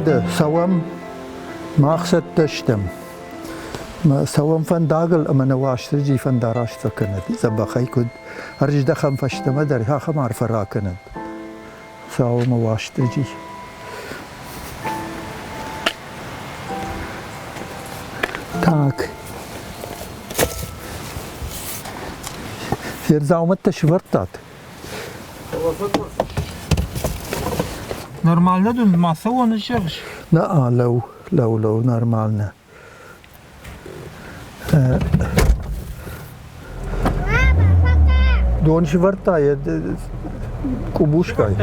Уӕдӕ цӕуӕм, мах цӕттӕ стӕм. Цӕуӕм фӕндагыл ӕмӕ нӕ Уастырджи фӕндараст фӕкӕнӕд, дзӕбӕхӕй куыд ӕрыздӕхӕм фӕстӕмӕ дӕр, ахӕм арфӕ ракӕнӕд. Цӕуӕм Уастырджи. Так. Йе дзаумӕттӕ сывӕрдтат? Нормально дын ма цӕуон зӕгъыс? Нӕ, лӕу, лӕу, лӕу, нормально. Дон сывӕрдта йӕ къубускай.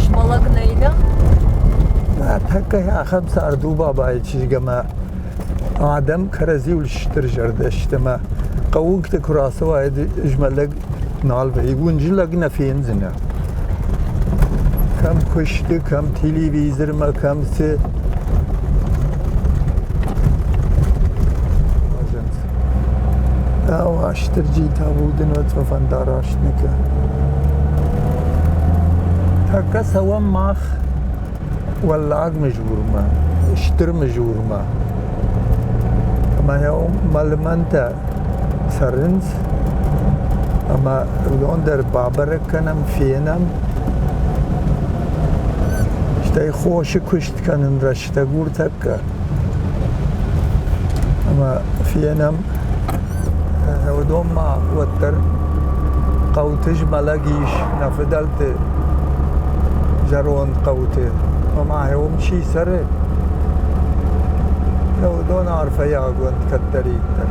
Змӕлӕг нӕй дӕ? Тӕккӕ ахӕм цард у бабайы чызг ӕмӕ адӕм кӕрӕдзиуыл стыр зӕрдӕ сты ӕмӕ хъӕууынгты куы рацӕуай, змӕлӕг нал вӕййы, уынджы лӕг нӕ фендзынӕ. Кӕм куысты, кӕм телевизормӕ, кӕм цы. Уастырджи табу дын уӕд фӕфӕндараст ныкӕ. Тӕккӕ цӕуӕм мах Уӕллаг Мызурмӕ, Стыр Мызурмӕ. Ӕмӕ мӕ лымӕнтӕ цӕрынц, ӕмӕ уыдон дӕр бабӕрӕг кӕнӕм, фенӕм. Стӕй хосы куыст кӕнын рӕстӕг у ӕртӕккӕ. Ӕмӕ фенӕм, уыдон ма уӕддӕр хъӕуты змӕлӕг ис, нӕ фыдӕлты зӕронд хъӕуты. Ӕмӕ уым чи цӕры, уыдон арфӕйаг уӕнт кӕддӕриддӕр.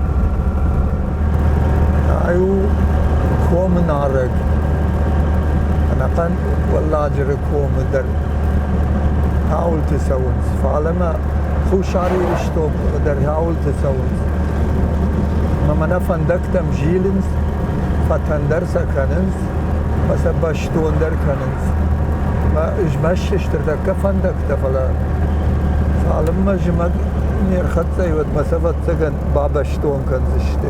Ай у комы нарӕг. Ӕнӕхъӕн Уӕлладжыры комы дӕр ауылты цӕуынц. Фалӕмӕ Хуссар Ирыстоны дӕр ауылты цӕуынц. Ӕмӕ мӕнӕ фӕндӕгтӕм зилынц, фӕтӕндӕр сӕ кӕнынц, ӕмӕ сӕ бӕстондӕр кӕнынц. Ӕмӕ змӕсты тӕккӕ фӕндӕгтӕ, фӕлӕ цалынмӕ зымӕг не рхӕццӕ и, уӕдмӕ сӕ, ӕвӕццӕгӕн, бабӕстон кӕндзысты.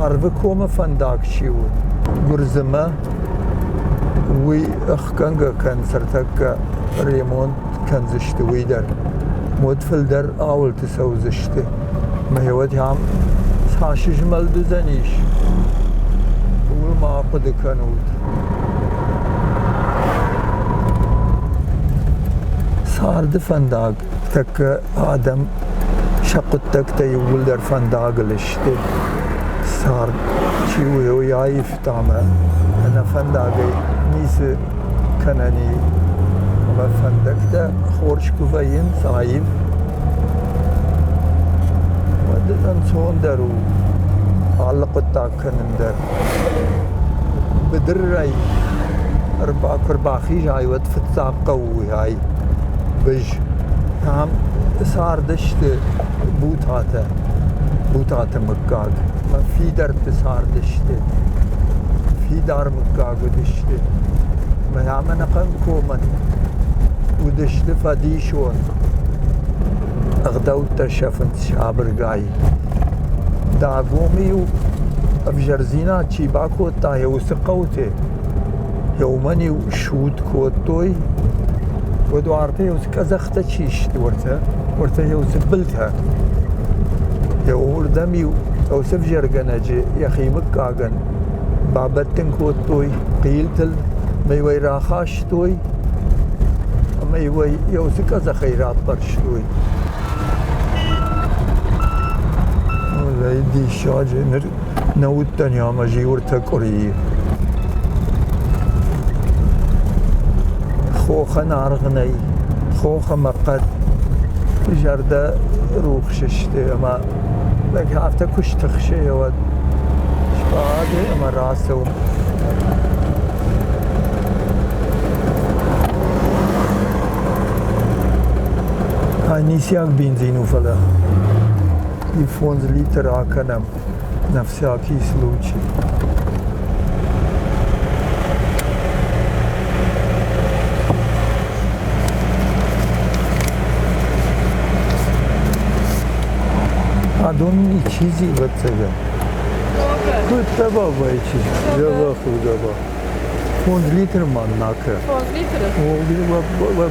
Арвыкомы фӕндаг чи у, Гуырдзымӕ, уый ӕхгӕнгӕ концертӕггӕ ремонт кӕндзысты, уый дӕр. Уӕд фылдӕр ауылты цӕудзысты. Мӕ уӕд ам цас змӕлд уыдзӕнис, ууыл ма ахъуыды кӕнут. Царды фӕндаг тӕккӕ адӕм сӕ хъуыддӕгтӕ иууылдӕр фӕндагыл сты. Цард чи у, уый аивта ӕмӕ ӕнӕ фӕндагӕй ницы кӕнӕн и. Ӕмӕ фӕндӕгтӕ хорз куы вӕййынц, аив, уӕд ӕнцондӕр у алы хъуыддаг кӕнын дӕр. Быдырӕй куы ӕрбахизай, уӕд фыццаг хъӕуы уый ай быз. Ам цардысты Бутатӕ, Бутаты мыггаг. Фидӕртты цардысты, фидар мыггаг уыдысты. Мӕ ам ӕнӕхъӕн комӕн уыдысты фӕдисон. Ӕгъдӕуттӕ сӕфынц сабыргай. Дагомы-иу ӕвзӕрдзинад чи бакодта, йӕ уыцы хъӕуты, йӕ уымӕн-иу суд кодтой. Уӕд уартӕ-иу цы къӕдзӕхтӕ чи сты, уартӕ, уартӕ-иу цы былтӕ, йӕ уырдӕм-иу уыцы ӕвзӕргӕнӕджы йӕхи мыггагӕн бабӕттын кодтой хъилтыл, ӕмӕ-иу ӕй рахастой ӕмӕ-иу ӕй йӕ уыцы къӕдзӕхӕй раппӕрстой. Диссаджы ныр нӕ уыдтӕн ӕмӕ зиуыртӕ къуырийы. Хохӕн аргъ нӕй, хох ӕмӕ хъӕд зӕрдӕ рухс сты ӕмӕ лӕг афтӕ куы стыхсы, уӕд сбады ӕмӕ рацӕуы. Ницыйаг бензин у, фӕлӕ и 5 литр акӕнӕм на всякий случай. Адон ничи ӕвӕццӕгӕн. Куыдтӕ бабайы чызг, дзӕбӕх у, дзӕбӕх. Фондз литры ма накӕ. Фондз литры?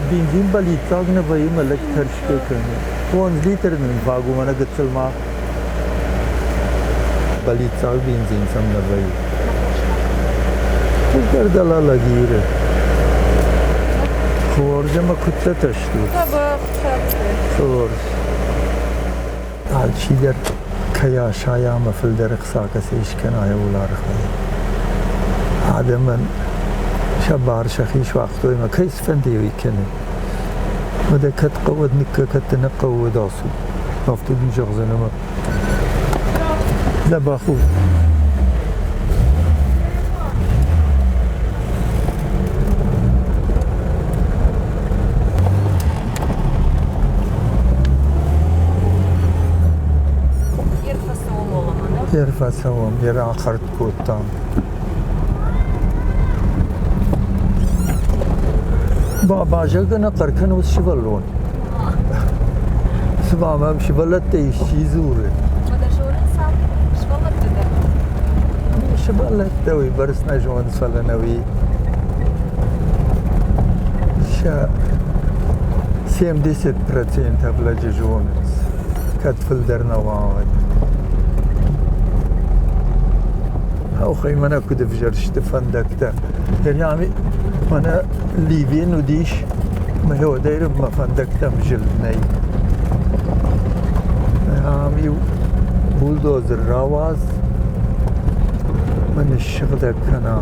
Бензин бӕлиццаг нӕ вӕййы, мӕ лӕг тӕрсгӕ кӕны. Фондз литры нын фаг у, мӕнӕ гыццыл ма. Бӕлиццаг бензин сӕм нӕ вӕййы. Хуыздӕр дӕлӕ лӕгиры. Хорз ӕмӕ куыдтӕ стут? Хорз. Алчидӕр кӕй асайа ӕмӕ фылдӕр ӕхца кӕцӕй скӕна, ууыл архайы. Адӕмӕн сӕ бар сӕхи суагътой ӕмӕ кӕй цыфӕнды уый кӕны. Уӕдӕ кӕд хъӕуы, уӕд ныккӕ, кӕд дӕ нӕ хъӕуы, уӕд ацу. Афтӕ дын зӕгъдзӕн ӕмӕ дзӕбӕх у. Ӕрфӕцӕуӕм, ӕрахӕрд кодтам. Баба, зӕгъгӕ, нӕ хъӕр кӕнут сывӕллон. Цыма мӕм сывӕллӕттӕ исчи дзуры. Уӕдӕ зонынц ам сывӕллӕттӕ дӕр? Сывӕллӕттӕ уыйбӕрц нӕ зонынц, фӕлӕ нӕуи сӕ 70% лӕджы зонынц, кӕд фылдӕр нӕ уа, уӕд. Охӕй мӕнӕ куыд ӕвзӕрсты фӕндӕгтӕ. Мӕнӕ Ливен уыдис, мӕ уӕдӕй мӕ фӕндӕгтӕм зылд нӕй. Ам-иу бульдозер рауадз, мӕ ныссыгъдӕг кӕна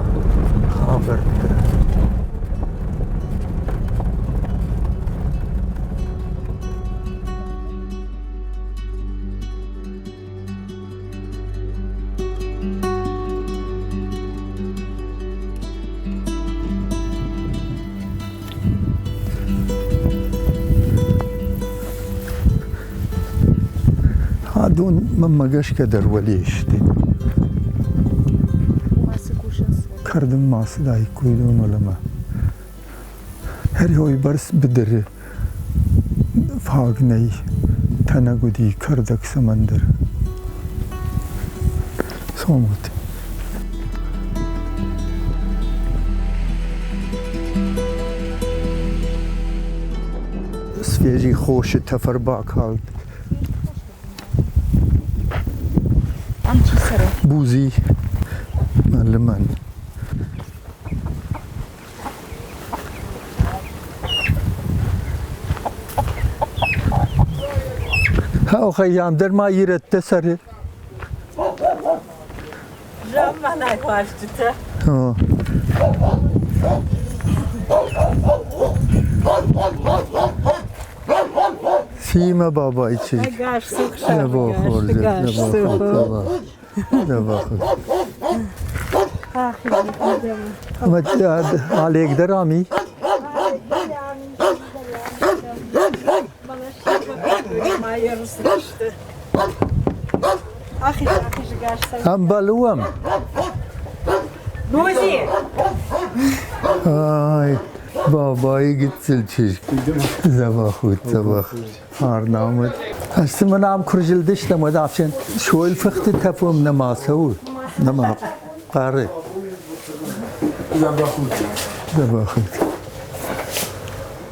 хабӕрттӕ. Адон мӕнмӕ гӕсгӕ дӕр уӕле сты. Кӕрдынмӕ ацыдаиккой дон уӕлӕмӕ. Ӕриойбӕрц быдыры фаг нӕй, тӕнӕг уыди кӕрдӕг цӕмӕндӕр. Цомут. Свежий хосы тӕф ӕрбакалд. Ам чи цӕры? Бузи, мӕ лымӕн. Охайям дӕр ма ирӕттӕ цӕры. Замманай уазджытӕ. Симӕ бабайы чызг. Ӕгас цу, Дзӕбӕх хорз, дзӕбӕх, дзӕбӕх. Олег дӕр ам и? Ӕмбӕлы уӕм? Ай, бабайы гыццыл чызг. Дзӕбӕх уыд, дзӕбӕх. Арнамыд. Ӕз мын ам куы рзылдыстӕм, уӕд ӕфсӕн сойылфыхты тӕф уым нӕма цӕуы, нӕма хъары. Дзӕбӕх уыд. Дзӕбӕх уыд.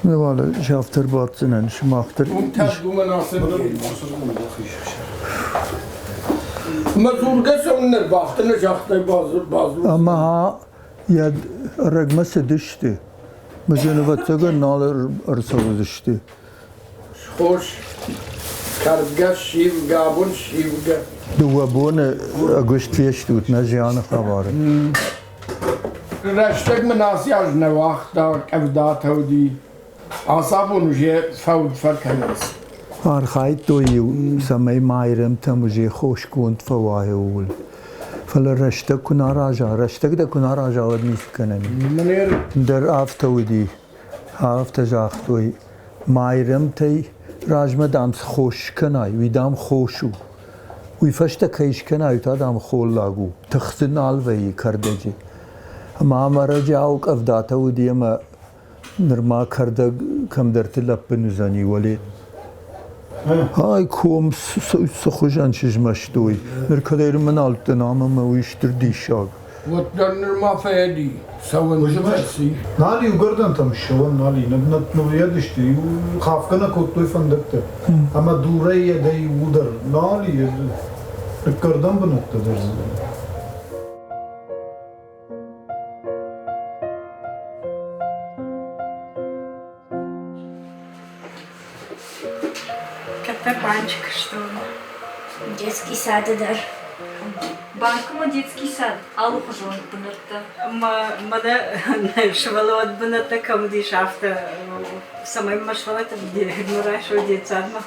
Нывалы сӕфтӕр баддзынӕн, сымах дӕр. Мӕ дзургӕ цӕуылнӕ рбафтыны загътай базур. Ӕмӕ йӕ ӕрӕгмӕ цыдысты. Мызын, ӕвӕццӕгӕн, нал ӕрцӕудзысты. Схос, кӕрдгӕ, ссивгӕ, абон ссивгӕ. Дыууӕ боны ӕгуыст фестут нӕ зианы хабары. Рӕстӕг мын ацы аз нӕ уагъта, къӕвдатӕ уыди. Ацафон уже фӕуд фӕкӕнынц. Архайдтой-иу, цӕмӕй Майрӕмтӕм уже хосгонд фӕуа, ууыл. Фӕлӕ рӕстӕг куы нӕ араза, рӕстӕг дӕ куы нӕ араза, уӕд ницы кӕнӕн. Дӕр афтӕ уыди, афтӕ загътой, Майрӕмтӕй размӕ, дам, цы хос скӕнай, уый, дам, хос у. Уый фӕстӕ кӕй скӕнай, уый та, дам, холлаг у. Тых дзы нал вӕййы кӕрдӕджы. Ӕмӕ ам ӕрӕджиау къӕвдатӕ уыди ӕмӕ нырма кӕрдӕг кӕмдӕрты лӕппын уыдзӕни уӕле. Ай ком цы хуызӕн сызмӕстой. Ныр кӕд ӕрмӕналдтӕн ам ӕмӕ уый стыр диссаг. Уӕддӕр нырма фӕди, цӕуын фӕци. Нал иугӕрдӕнтӕм ссӕуӕн нал и, ныууӕдысты, хафгӕ нӕ кодтой фӕндӕгтӕ. Ӕмӕ дурӕй йедӕй иууылдӕр нал и, ныккӕрдӕн бынӕттӕ дӕр дзы. Кӕддӕр банчы куыстон. Детский сады дӕр. Банкмӕ детский сад алыхуызон бынӕттӕ. Мӕнӕ сывӕллон бынӕттӕ кӕм уыдис, афтӕ цӕмӕй мӕ сывӕллӕттӕ райсой детсадмӕ,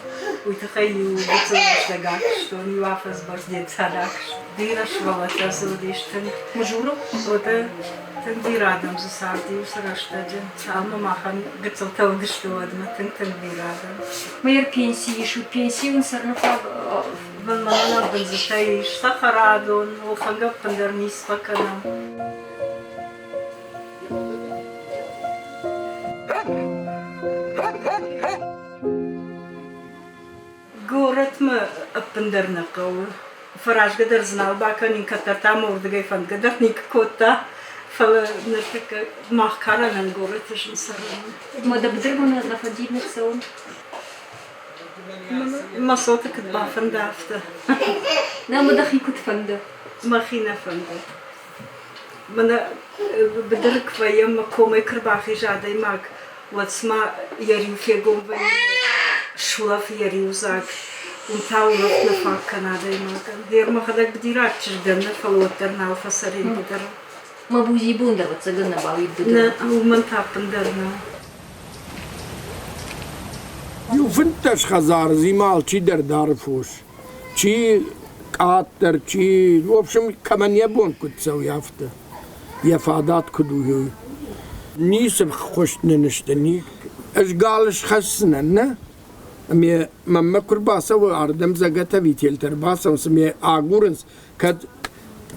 уый тыххӕй иу гыццыл рӕстӕг акуыстон, иу афӕдз бӕрц детсад акуыстон. Бирӕ сывӕллӕттӕ дзы уыдис тынг. Мызуры? Уӕдӕ тынг бирӕ адӕм дзы царди уыцы рӕстӕджы. Цалынмӕ махӕн гыццылтӕ уыдысты, уӕдмӕ тынг-тынг бирӕ адӕм. Мӕйӕр пенси исут, пенси уын сӕрныфаг Мӕнӕн бындзытӕ ис, цӕхӕрадон, охӕнгӕ ӕппындӕр ницы фӕкӕнӕм. Горӕтмӕ ӕппындӕр нӕ хъӕуы. Фӕразгӕ дӕр дзы нал бакӕнин, кӕддӕр та мӕ уырдыгӕй фӕндгӕ дӕр никуы кодта. Фӕлӕ ныртӕккӕ мах карӕнӕн горӕты зын цӕрын у. Ма дӕ быдырмӕ нӕ фӕндид ныццӕуын? Мӕ цоты куыд бафӕнда, афтӕ. Нӕ, мӕ дӕхи куыд фӕнды? Мӕхи нӕ фӕнды. Мӕнӕ быдыры куы вӕййӕм, мӕ комӕй куы рбахизы адӕймаг, уӕд цыма йӕ риу фегом вӕййы, сулӕфы йӕ риуыдзаг. Уым та улӕфт нӕ фаг кӕны адӕймагӕн. Гъер мӕхӕдӕг быдираг чызг дӕн, нӕ, фӕлӕ уӕддӕр нал фӕцӕрин быдыры. Мӕ бузи бон дӕр ӕвӕццӕгӕн нӕ бауид быдыры. Нӕ, уымӕн та ӕппындӕр нӕ. Иу 15 хӕдзары дзимӕ алчидӕр дары фос. Чи къаддӕр, чи, в общем, кӕмӕн йӕ бон куыд цӕуы, афтӕ. Йӕ фадат куыд у, уый. Ницы ххуыс нын сты, ӕз гал схӕсдзынӕн, нӕ? Ӕмӕ мӕнмӕ куы рбацӕуы ардӕм зӕгӕтӕ вителтӕ ӕрбацӕуынц ӕмӕ агурынц, кӕд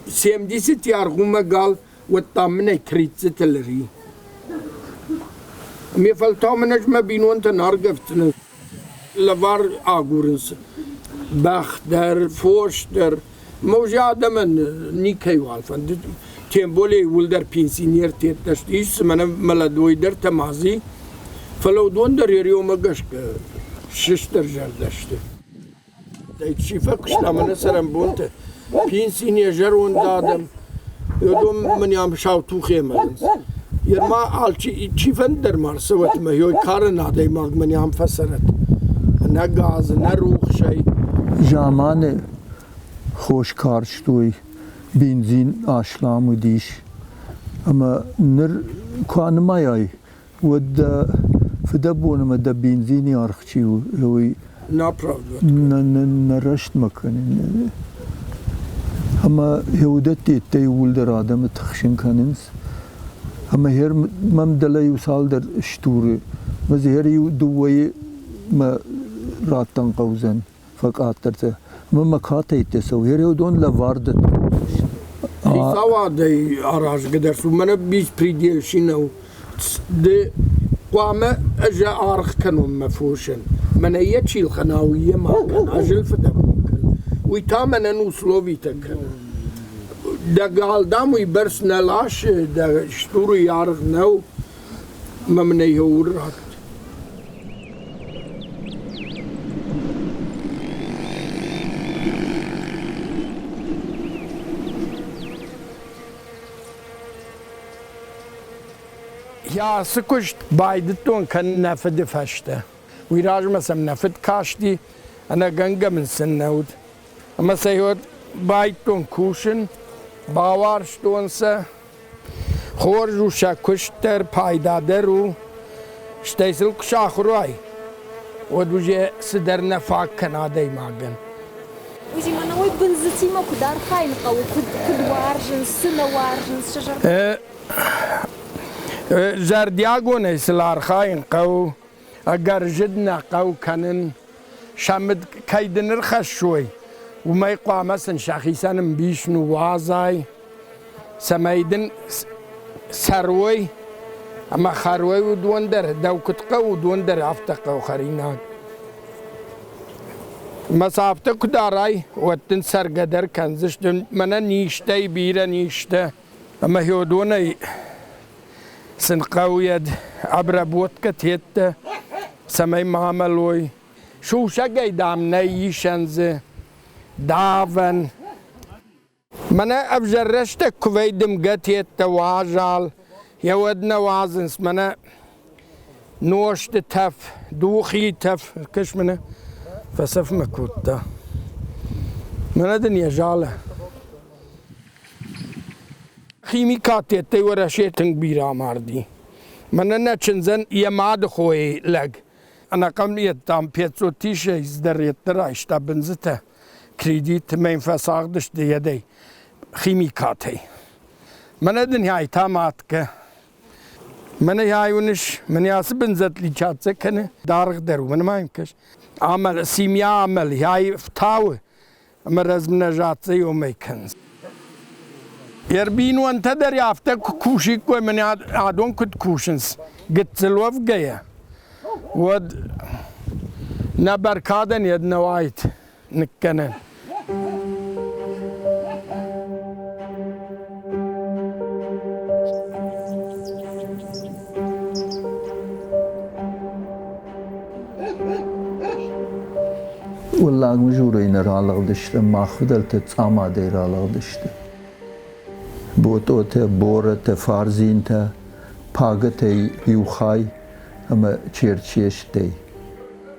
70 аргъумӕ гал уӕдта мын ӕй тридцатыл ри. Ме фӕлтау мын ӕз мӕ бинонтӕн аргӕвддзынӕн. Лӕвар агурынц бӕх дӕр, фос дӕр. Мӕ адӕмӕн никӕйуал фӕнды. Тем более иууылдӕр пенсионертӕ сты, ис цы мӕнӕ молодой дӕр тӕмази, фӕлӕ уыдон дӕр ериомӕ гӕсгӕ сыстырзӕрдӕ сты. Чи фӕкуыста мӕнӕ цӕрӕнбонты, пенси не зӕронд адӕм, уыдон мын ам сау тухе мӕлынц. Ерма алчи чифӕнддӕр ма рцӕуӕт мӕ ёй карӕн адӕймаг мын ам фӕцӕрӕт. Нӕ газ, нӕ рухсӕй. Заманы хос карстой, бензин аслам уыдис. Ӕмӕ ныр куы анымайай, уӕд дӕ фыдӕбон ӕмӕ дӕ бензини аргъ чи у, уый нӕ рӕстмӕ кӕны. Ӕмӕ уыдӕттӕ иууылдӕр адӕмы тыхсын кӕнынц. Ӕмӕ хер мӕм дӕлӕ иу цалдӕр стуры, мӕ дзы хер иу дыууӕйы мӕ раттӕн хъӕудзӕн. фӕкъаддӕртӕ ӕмӕ мӕ катӕйттӕ цӕуы. Ереудон лӕвар дӕтты. Хицауадӕй аразгӕ дӕр цы мӕнӕ беспредельщи нӕу. Ды хъуамӕ ӕз аргъ кӕнон мӕ фосӕн. Мӕнӕ йӕ чи лхӕна, уый йӕ ма кӕн, ӕз ыл фыдӕбон кӕн. Уый та мӕнӕн условитӕ кӕны. Дӕ гал, дам, уый бӕрц нӕ ласы, дӕ стуры аргъ нӕу, мӕ мын ӕй ратт. Йӕ ацы куыст байдыдтон кӕнын нӕ фыды фӕстӕ. Уый размӕ сӕм нӕ фыд касти, ӕнӕгӕнгӕ мын сын нӕ уыд. Ӕмӕ сӕ уӕд байдтон кусын, бауарзтон сӕ. Хорз у сӕ куыст дӕр, пайда дӕр у. Стӕй сыл куы сахуыр уай, уӕд уже цыдӕр нӕ фаг кӕны адӕймагӕн. Уыимӕ науӕй бындзытимӕ куыд архайын хъӕуы, куыд, куыд уарзынц, цы нӕ уарзынц, сӕ зӕрдӕ? Зӕрдиагонӕй сыл архайын хъӕуы, ӕгӕр зыд нӕ хъӕуы кӕнын. Сӕ мыд кӕй дын ӕрхӕссой, уымӕй хъуамӕ сын сӕхицӕн ӕмбис ныууадзай, цӕмӕй дын цӕрой ӕмӕ хӕрой уыдон дӕр, дӕу куыд хъӕуы, уыдон дӕр афтӕ хъӕуы хӕринаг. Мӕ афтӕ куы дарай, уӕд дын цӕргӕ дӕр кӕндзысты. Мӕнӕ низтӕй бирӕ низтӕ. Ӕмӕ уыдонӕй сын хъӕуы обработкӕ теттӕ, цӕмӕй ма амӕлой. Сусӕгӕй, дам, нӕй исӕн дзы давӕн. Мӕнӕ ӕвзӕр рӕстӕг куы вӕййы дымгӕ теттӕ, уазал, йӕ уӕд нӕ уадзынц. Мӕнӕ нозты тӕф, духийы тӕф, кӕс мӕнӕ фӕцӕф мӕ кодта. Мӕнӕ дын йӕ залы. Химикаттӕй Уӕрӕсе тынг бирӕ амарди. Мӕнӕ нӕ чындзӕн йӕ мады хойы лӕг ӕнӕхъӕн йеддӕм пецотисӕй цыдӕр йедтӕ райста бындзытӕ кредит мӕм фӕцагъдысты йедӕй химикатӕй. Мӕнӕ дын ай та маткӕ. Мӕнӕ ай уыныс, мӕнӕ ацы бындзӕт личатдзӕ кӕны, даргъдӕр у, мӕнӕ ма йын кӕс. Амӕл, семья амӕл, ай фтауы ӕмӕ размножаться уымӕй кӕнынц. Ӕрбинонтӕ дӕр афтӕ куы кусиккой, мӕнӕ адон куыд кусынц, гыццыл уӕвгӕйӕ, уӕд нӕ бӕркадӕн йӕд нӕ уаид ныккӕнӕн. Уӕллаг Мызурӕй нӕ ралыгъдысты, мах фыдӕлтӕ Цъамадӕй ралыгъдысты. Ботъотӕ, Борӕтӕ, Фарзинтӕ, Пагӕтӕй иу хай ӕмӕ Черчестӕй.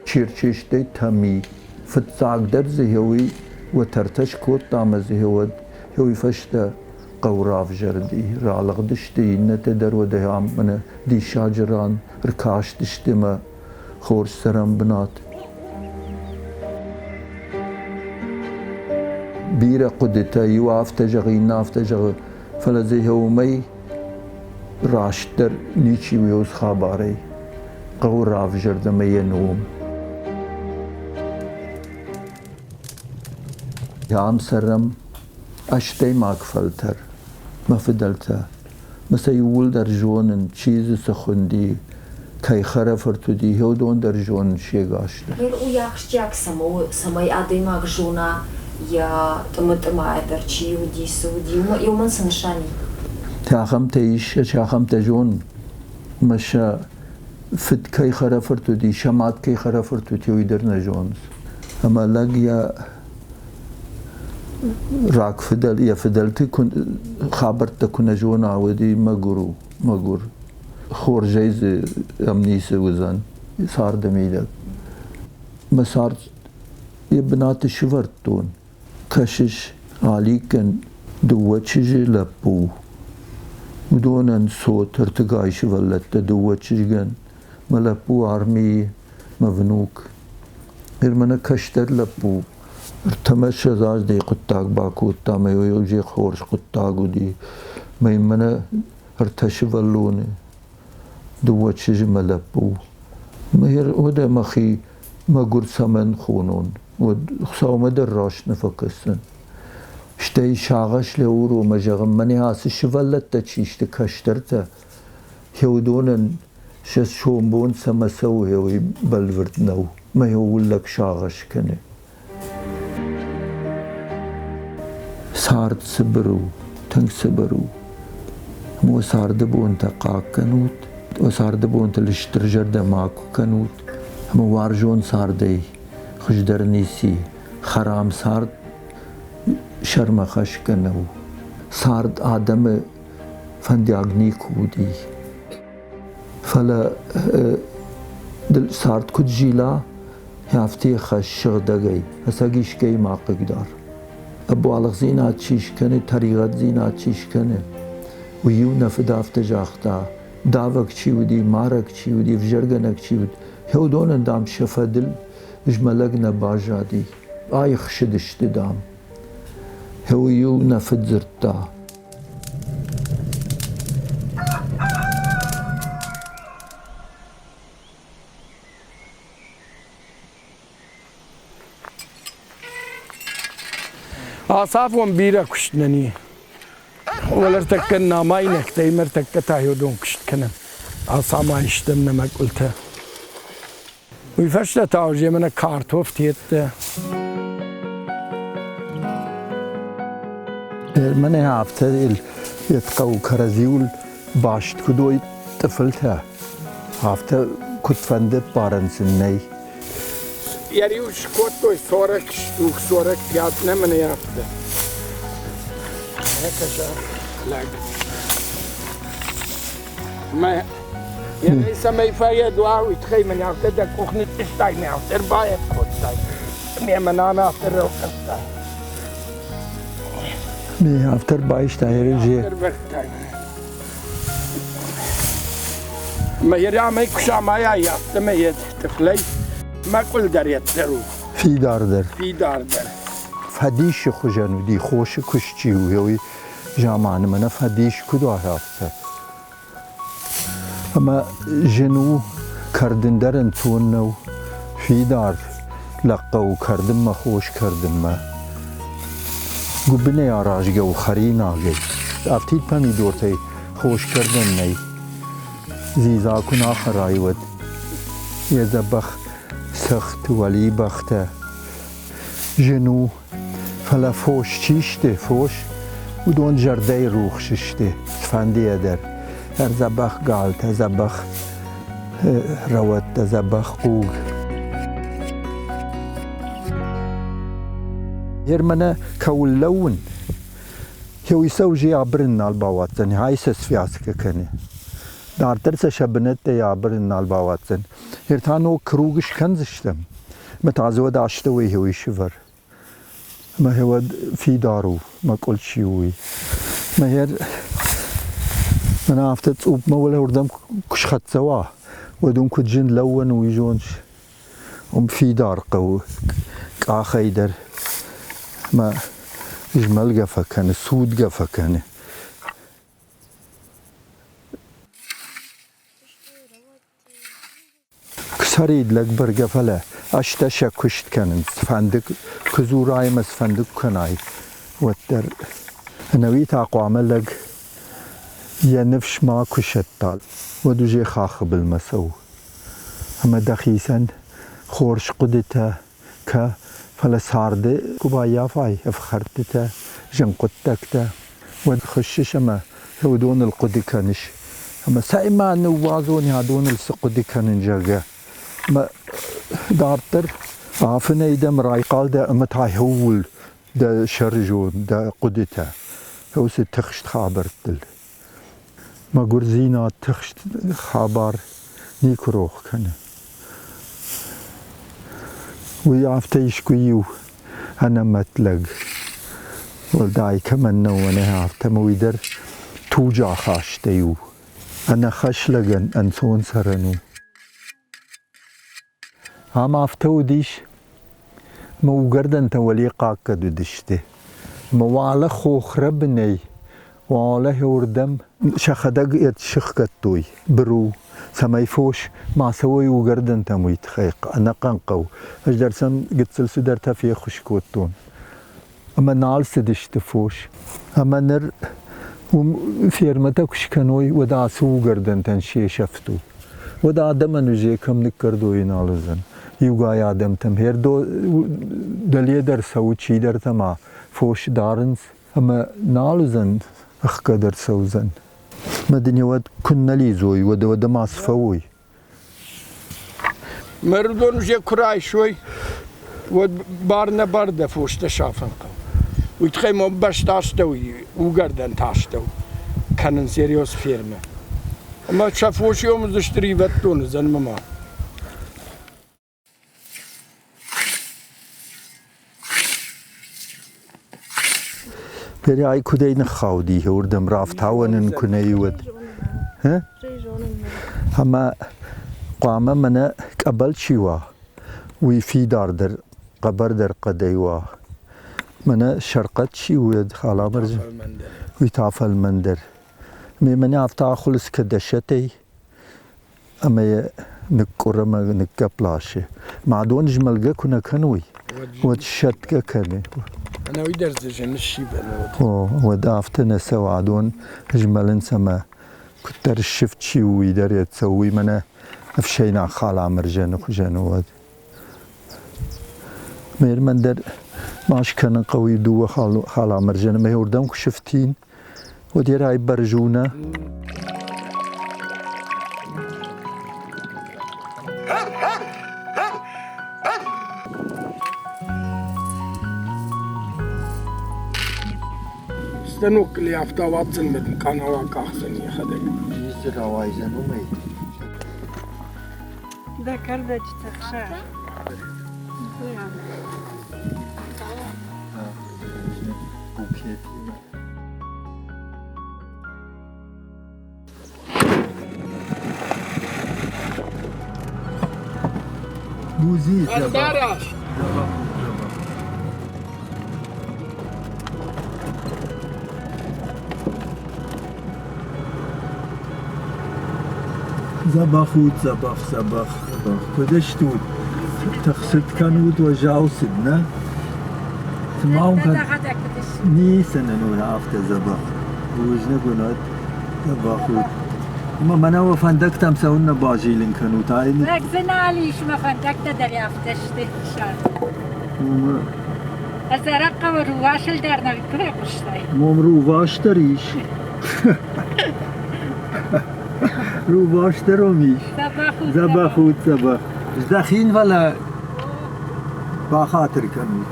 Черчестӕй Тами. Фыццагдӕр дзы уый уӕтӕртӕ скодта ӕмӕ дзы уӕд уый фӕстӕ хъӕу равзӕрди. Ралыгъдысты иннӕтӕ дӕр уӕд ам мӕнӕ диссаджы ран ӕркастысты ӕмӕ хорз цӕрӕнбынат. Бирӕ хъуыдытӕ, иу афтӕ зӕгъы, иннӕ афтӕ зӕгъы, фӕлӕ дзы уымӕй растдӕр ничи у хабарӕй. Хъӕуы равзӕрд ӕмӕ йӕ ном. Ам цӕрӕм ӕстӕймаг фӕлтӕр, мӕ фыдӕлтӕ. Мӕ сӕ иууылдӕр зонын, чи дзы цы хуынди, кӕй хӕрӕфырт уыди, уыдон дӕр зонын се гас дӕр. Ныр уый ахсджиаг цӕмӕ у, цӕмӕй адӕймаг зона йӕ тъымы-тъымайӕ дӕр чи уыди, цы уыди, уымӕн цы нысан и? Ахӕмтӕ ис, ахӕмтӕ зонын. Мӕ сӕ фыд кӕй хӕрӕфырт уыди, сӕ мад кӕй хӕрӕфырт уыди, уый дӕр нӕ зонынц. Ӕмӕ лӕг йӕ рагфыдӕл, йӕ фыдӕлты хабӕрттӕ куы нӕ зона, уӕд мӕгуыр у, мӕгуыр. Хорзӕй дзы ӕм ницы уыдзӕн царды мидӕг. Мӕ цард йӕ бынаты сывӕрдтон. Кӕсыс, Аликкӕн дыууӕ чызджы лӕппу. Уыдонӕн цот ӕртыгай сывӕллӕттӕ дыууӕ чызгӕн. Мӕ лӕппу армийы, мӕ внук. Ныр мӕнӕ кӕстӕр лӕппу ӕртӕмӕ ссӕдз аздӕй хъуыддаг бакодта ӕмӕ уый хорз хъуыддаг уыди. Мӕ йын мӕнӕ ӕртӕ сывӕллоны, дыууӕ чызджы мӕ лӕппу. Уӕдӕ мӕхи мӕгуыр цӕмӕн хонон, уӕд Хуыцаумӕ дӕр раст нӕ фӕкӕсдзӕн. Стӕй сагъӕс лӕууы ӕмӕ зӕгъын, мӕнӕ ацы сывӕллӕттӕ чи сты, кӕстӕртӕ, уыдонӕн сӕ сомбон цӕмӕ цӕуы, уый бӕлвырд нӕу. Мӕ ууыл лӕг сагъӕс кӕны. Цард цыбыр у, тынг цыбыр у. Ӕмӕ царды бонтӕ хъахъхъӕнут, уӕ царды бонтыл стыр зӕрдӕ макуы кӕнут, ӕмӕ уарзон цардӕй хуыздӕр ницы и. Хӕрам цард сӕрмӕ хӕсгӕ нӕу. Цард адӕмы фӕндиаг никуы уыди. Фӕлӕ цард куыд зила, афтӕ хӕс сыгъдӕгӕй, ӕцӕг искӕй ма хъыгдар. Ӕбуалгъдзинад чи скӕны, тӕригъӕддзинад чи скӕны, уый-иу нӕ фыд афтӕ загъта, давӕг чи уыди, марӕг чи уыди, ӕвзӕргӕнӕг чи уыд, уыдонӕн, дам, сӕ фӕдыл змӕлӕг нӕ баззади, аихсыдысты, дам. Уый-иу нӕ фыд дзырдта. Ацафон бирӕ куыст нын и. Уӕлӕртӕккӕ намайнӕгтӕй мӕртӕккӕ та уыдон куыст кӕнӕм. Ацамайстӕм нӕ мӕкъуылтӕ. Уый фӕстӕ та уже мӕнӕ картоф тедтӕ. Мӕнӕ афтӕ йӕ хъӕуы кӕрӕдзиуыл баст куыд уой тъыфылтӕ, афтӕ куыдфӕнды ӕппарӕн сын нӕй. Йӕ риу скодтой 40 штук, 45 нӕ мын афтӕ. Кӕса лӕг. Мӕ цӕмӕй фӕйед уа, уый тыххӕй мын афтӕ дӕ къух ныцъцъыстай, мӕ афтӕ ӕрбаеп кодтай. Ме мӕ нана афтӕ ралхъывта. Ме афтӕ ӕрбайста ерызе. Мӕ ерӕмӕй куы самайай, афтӕмӕй йӕ тыхлӕй мӕкъуыл дӕр йеддӕр у. Фидардӕр. Фидардӕр. Фӕдисы хуызӕн уыди, хосы куыст чи у, уый заманы мӕнӕ фӕдис куыд уа, афтӕ. Ӕмӕ зын у, кӕрдын дӕр ӕнцон нӕу. Фидар лӕг хъӕуы кӕрдынмӕ, хос кӕрдынмӕ. Гуыбынӕй аразгӕ у хӕринагӕй. Афтид помидортӕй хос кӕрдӕн нӕй. Дзидза куы нӕ хӕрай, уӕд йӕ дзӕбӕх цыхт, уӕлибӕхтӕ. Зын у, фӕлӕ фос чи сты, фос, уыдон зӕрдӕйы рухс сты цыфӕндыйӕ дӕр. Ӕрдзӕбӕх галтӕ, дзӕбӕх рӕуӕдтӕ, дзӕбӕх хъуг. Ер мӕнӕ кӕуыл лӕууын, еуисӕ уже абырын нал бауадздзӕн, ай сӕ связкӕ кӕны. Дарддӕр сӕ сӕ бынӕттӕй абырын нал бауадздзӕн. Ер та ног круг скӕндзыстӕм. Мӕ та дзы уӕд астӕуӕй еуи сывӕр. Мӕ уӕд фидар у, мӕкъуыл чи у, уый. Мӕ ер мӕнӕ афтӕ цъупмӕ уӕлӕуырдӕм куы схӕццӕ уа, уӕд уым куыд зын лӕууӕн, уый зоныс. Уым фидар хъӕуы къахӕй дӕр мӕ змӕлгӕ фӕкӕны, цудгӕ фӕкӕны. Цӕрид лӕг бӕргӕ, фӕлӕ ӕстӕ сӕ куыст кӕнынц, цыфӕнды куы дзурай ӕмӕ цыфӕнды куы кӕнай, уӕддӕр. Ӕнӕуи та хъуамӕ лӕг йӕ ныфс макуы сӕтта, уӕд уже хаххы былмӕ цӕуы. Ӕмӕ дӕхицӕн хорз хъуыдытӕ кӕ, фӕлӕ царды куы баййафай ӕфхӕрдтытӕ, зын хъуыддӕгтӕ, уӕд хӕссыс ӕмӕ уыдоныл хъуыды кӕныс. Ӕмӕ цӕй ма ныууадзон адоныл цы хъуыды кӕнын, зӕгъгӕ. Ӕмӕ дарддӕр афынӕй дӕм райхъал дӕ ӕмӕ та ууыл дӕ сӕрызонд, дӕ хъуыдытӕ, уыцы тыхст хабӕрттыл. Мӕгуырдзинад тыхст хабар никуы рох кӕны. Уый афтӕ искуы-иу ӕнӕмӕт лӕг, уӕлдай кӕмӕн нӕу, ӕнӕ афтӕмӕй уый дӕр туджы ахастӕй у. Ӕнӕхӕс лӕгӕн ӕнцон цӕрӕн у. Ам афтӕ уыдис, мӕ уыгӕрдӕнтӕ уӕле хъахъхъӕд уыдысты. Мӕ уӕлӕ хохрӕбынӕй, уӕлӕ уырдӕм сӕхӕдӕг сыхгӕдтой быру, цӕмӕй фос ма цӕуой уыгӕрдӕнтӕм, уый тыххӕй ӕнӕхъӕн хъӕу. Ӕз дӕр сӕм гыццыл цыдӕртӕ феххуыс кодтон. Ӕмӕ нал цыдысты фос. Ӕмӕ ныр уым фермӕтӕ куы скӕной, уӕд ацы уыгӕрдӕнтӕн се сӕфт у. Уӕд адӕмӕн узе кӕм ныккӕрдой нал уыдзӕн. Иугай адӕмтӕм хердо дӕле дӕр цӕуы чидӕртӕ ма фос дарынц ӕмӕ нал уыдзӕн, ӕхгӕд ӕрцӕудзӕн. Мӕ дын уӕд куыннӕ лидзой, уӕд уӕдӕ ма цы фӕуой? Мӕрдон уже куы райсой, уӕд бар нӕ бар дӕ фостӕ сафын хъӕуы. Уый тыххӕй ма бӕстастӕу угӕрдӕнты астӕу кӕнынц серьез фермӕ. Ӕмӕ сӕ фос уыдзысты ривӕддоны уыдзӕн мӕ. Ай куыдӕй ныххауди, уырдӕм рафтауӕн ын куы нӕ уыд. Ӕмӕ хъуамӕ мӕнӕ къӕбӕл чи уа, уый фидардӕр, хъӕбӕрдӕр хъӕдӕй уа. Мӕнӕ сӕрхъӕд чи у, халамӕрзы, уый та фӕлмӕндӕр. Ме мӕнӕ афтӕ ахуылыдз кӕдӕсӕтӕй, ӕмӕ йӕ ныкъкъуыр ӕмӕ ныггӕпп ласы. Мадон змӕлгӕ куы нӕ кӕной, уӕд сӕтгӕ кӕны. Ӕнӕуи дӕр дзы зын ссивӕн уӕд. О, уӕд афтӕ нӕ цӕуы, адон змӕлынц ӕмӕ куыддӕр ссывд чи у, уый дӕр йӕ цӕуы, уый мӕнӕ ӕфсӕйнаг халамӕрзӕны хуызӕн уӕд. Мӕ дӕр Ма скӕнын хъӕуы дыууӕ халамӕрзӕны ӕмӕ уырдӕм куы сыфтин, уӕд йӕ райбӕрзуна. Станокыл афтӕ ауадздзӕн мӕ дын къанау акъахдзӕн йӕхӕдӕг. Ницы рауайдзӕн уымӕй. Дӕ кӕрдӕджытӕ хсӕ. Букетимӕ. Бузи Ӕндараст! Дзӕбӕх ут, дзӕбӕх, дзӕбӕх, дзӕбӕх. Куыд стут? Тыхцыд кӕнут уӕззау цыд, нӕ? Цыма уын кӕд ницы нын у афтӕ дзӕбӕх. Бузныг уын уӕд, дзӕбӕх ут. Ӕмӕ мӕнӕ уӕ фӕндӕгтӕм цӕуыннӕ базилын кӕнут? Ай Лӕг дзы нал ис, мӕ фӕндӕгтӕ дӕр афтӕ сты. Уымӕ. Ӕз арахъхъӕуы рувасыл дӕр нӕ куы фехъуыстай. Мом рувас дӕр ис. Рувас дӕр ом ис. Дзӕбӕх у, дзӕбӕх. Здӕхин, фӕлӕ бахатыр кӕнут.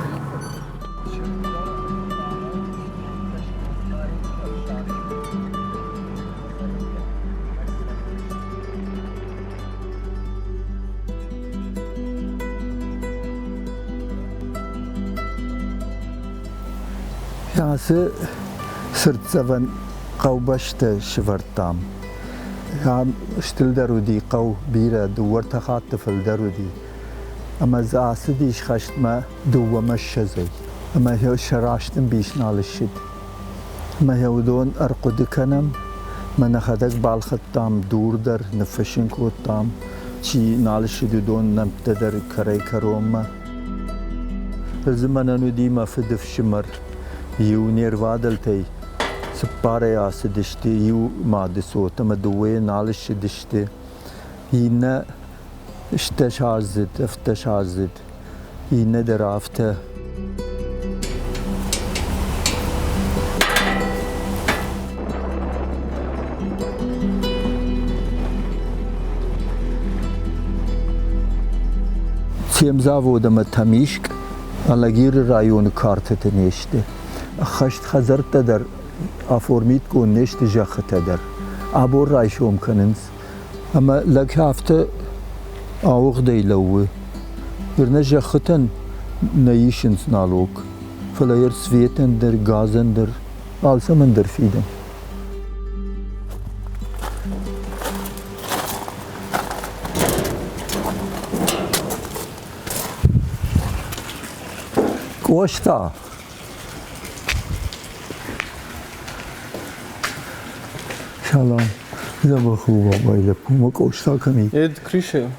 Ацы цыртдзӕвӕн хъӕубӕстӕ сывӕрдтам. Ам стылдӕр уыди хъӕу бирӕ, дыууӕ-ӕртӕ хатты фылдӕр уыди. Ӕмӕ дзы ацыдис хӕстмӕ дыууӕмӕ ссӕдзӕй. Ӕмӕ сӕ раст ӕмбис нал ссыд. Ӕмӕ йӕ уыдон ӕрхъуыды кӕнӕм. Мӕ нӕхӕдӕг балхӕдтам дур дӕр, ныффыссын кодтам, чи нал ссыд, уыдон нӕмттӕ дӕр кӕрӕй-кӕронмӕ. Дзы мӕнӕн уыди мӕ фыдыфсымӕр. Иу не рвадӕлтӕй цыппарӕй ацыдысты, иу мады цот ӕмӕ дыууӕйӕ нал ссыдысты. Иннӕ стдӕсаздзыд, ӕвддӕсаздзыд, иннӕ дӕр афтӕ. Темзавод ӕмӕ Тӕмискъ Алагиры районы картӕты не сты. Ӕххӕст хӕдзӕрттӕ дӕр оформитгонд не сты зӕххытӕ дӕр. Абон райсом кӕнынц. Ӕмӕ лӕг афтӕ ауыгъдӕй лӕууы. Ныр нӕ зӕххытӕн нӕ исынц налог, фӕлӕ йӕ светӕн дӕр, газӕн дӕр, алцӕмӕн дӕр фидӕм. Къоста! Салам. Дзӕбӕх у бабай лӕппу, мӕ Къоста кӕм и? Эд Кришев.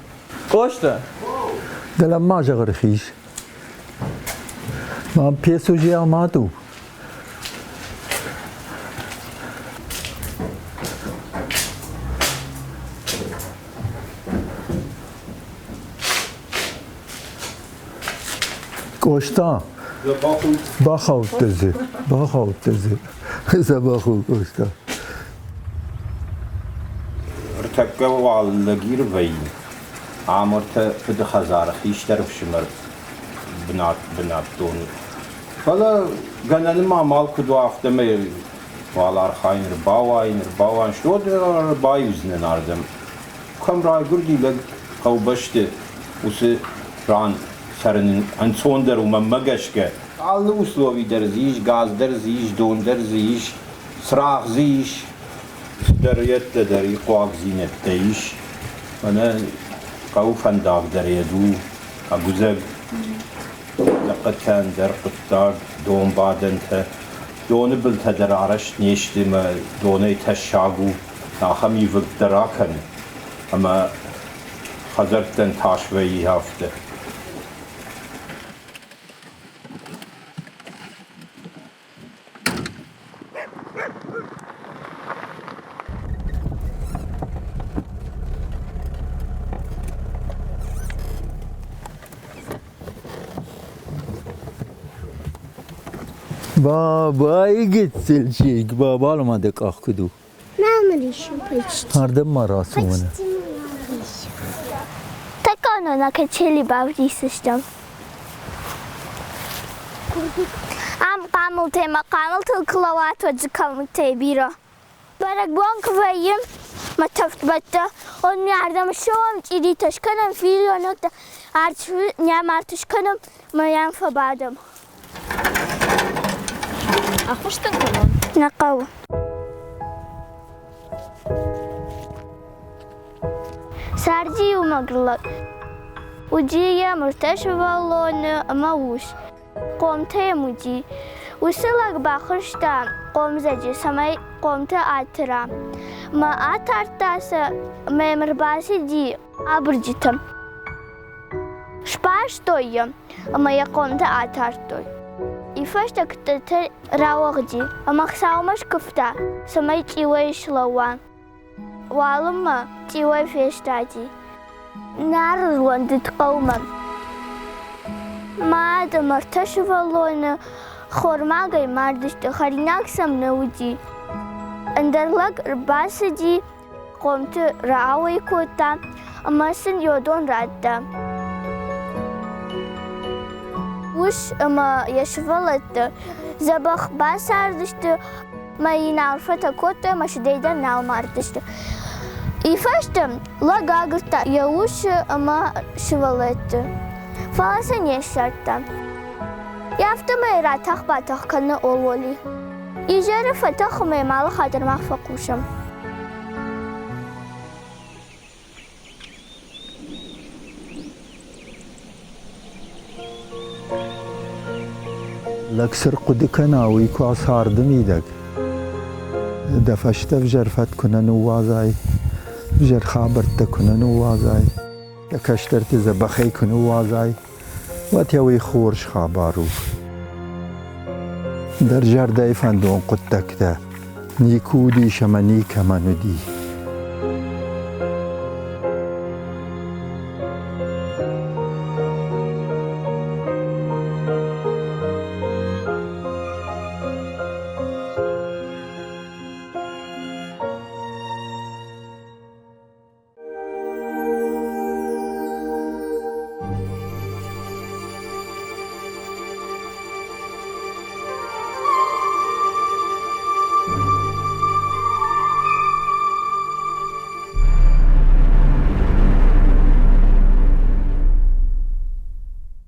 Къоста! Дӕлӕ ма зӕгъ ӕрхиз. Ма пьесу же амад у. Къоста, бахаудтӕ дзы, бахаудтӕ дзы. Дзӕбӕх у Къоста. Ӕртӕккӕ уал лӕгир вӕййы. Ам ӕртӕ фыды хӕдзары хистӕр ӕфсымӕр бынӕттон. Фӕлӕ гӕнӕны ма амал куыд уа, афтӕмӕй уал архайын ӕрбауайын, ӕрбауайын, стӕй ӕрбаиудзынӕн ардӕм. Кӕм райгуырди лӕг хъӕубӕсты, уыцы ран цӕрын ӕнцондӕр у мӕнмӕ гӕсгӕ. Алы услови дӕр дзы ис, газ дӕр дзы ис, дон дӕр дзы ис, цырагъ дзы ис, цыдӕр йедтӕ дӕр и, хъуагдзинӕдтӕ ис. Мӕнӕ хъӕуы фӕндаг дӕр йед у, ӕгуыдзӕг. Лӕхъхъытӕ ӕндӕр хъуыддаг, донбадӕнтӕ. Доны былтӕ дӕр арӕзт не сты ӕмӕ донӕй тӕссаг у, ахӕм ивылд дӕр акӕны ӕмӕ хӕдзӕрттӕн тас вӕййы афтӕ. Бабайы гыццыл чызг, баба ма дӕ къах куыд у? Мамы рису почти. Ардӕм ма рацу мӕнӕ. Почти мама рису. Такона на качели бавдисыстӕм. Ам хъамылтӕ мӕ хъамылтыл кылауат уӕд дзы кӕлмытӕй бирӕ. Бӕрӕгбон куы вӕййы, мӕ тӕвдбӕттӕ, он ме ардӕм ссӕуӕм, чъиритӕ скӕнӕм, филионӕгтӕ, арт нӕм арт скӕнӕм, мӕ йӕм фӕбадӕм. Ӕххуыс дын кӕнон? Нӕ хъӕуы. Царди иу мӕгуыр лӕг. Уыди йӕм ӕртӕ сывӕллоны ӕмӕ ус. Хъомтӕ йӕм уыди. Уыцы лӕг бахызта хъомдзӕджы, цӕмӕй хъомтӕ атыра. Мӕ атардта сӕ ӕмӕ йӕм ӕрбацыди абырджытӕм. Сбастой йӕ ӕмӕ йӕ хъомтӕ атардтой. И фӕстӕгтӕ рауагъди ӕмӕ Хуыцаумӕ скуывта, цӕмӕй чъиуӕй слӕууа. Уалынмӕ цъиуӕй фестади. Нары руӕндыд хъӕумӕ. Мад ӕмӕ ӕртӕ сывӕллоны хормагӕй мардысты, хӕринаг сӕм нӕ уыди. Ӕндӕр лӕг ӕрбацыди, хъомты рауӕй кодта ӕмӕ сын йодон радта. Ус ӕмӕ йӕ сывӕллӕтты дзӕбӕх бацардысты мӕ йын арфӕтӕ кодтой ӕмӕ сыдӕй дӕр нал мардысты. И фӕстӕ лӕг агуырдта йӕ усы ӕмӕ сывӕллӕтты, фӕлӕ сӕ не ссардта. Афтӕмӕй ратӕх-батӕх кӕны Ололи. Изӕры фӕтӕхы ӕмӕ йӕм алы хатт дӕр мах фӕхъусӕм. Лӕг цы рхъуыды кӕна, уый куы царды мидӕг. Дӕ фӕстӕ ӕвзӕр фӕд куы нӕ ныууадзай, ӕвзӕр хабӕрттӕ куы нӕ ныууадзай, дӕ кӕстӕрты дзӕбӕхӕй куы ныууадзай, уӕд йӕ уый хорз хабар у. Дӕр зӕрдӕйы фӕндон хъуыддӕгтӕ никуы уыдис ӕмӕ никӕмӕн уыди.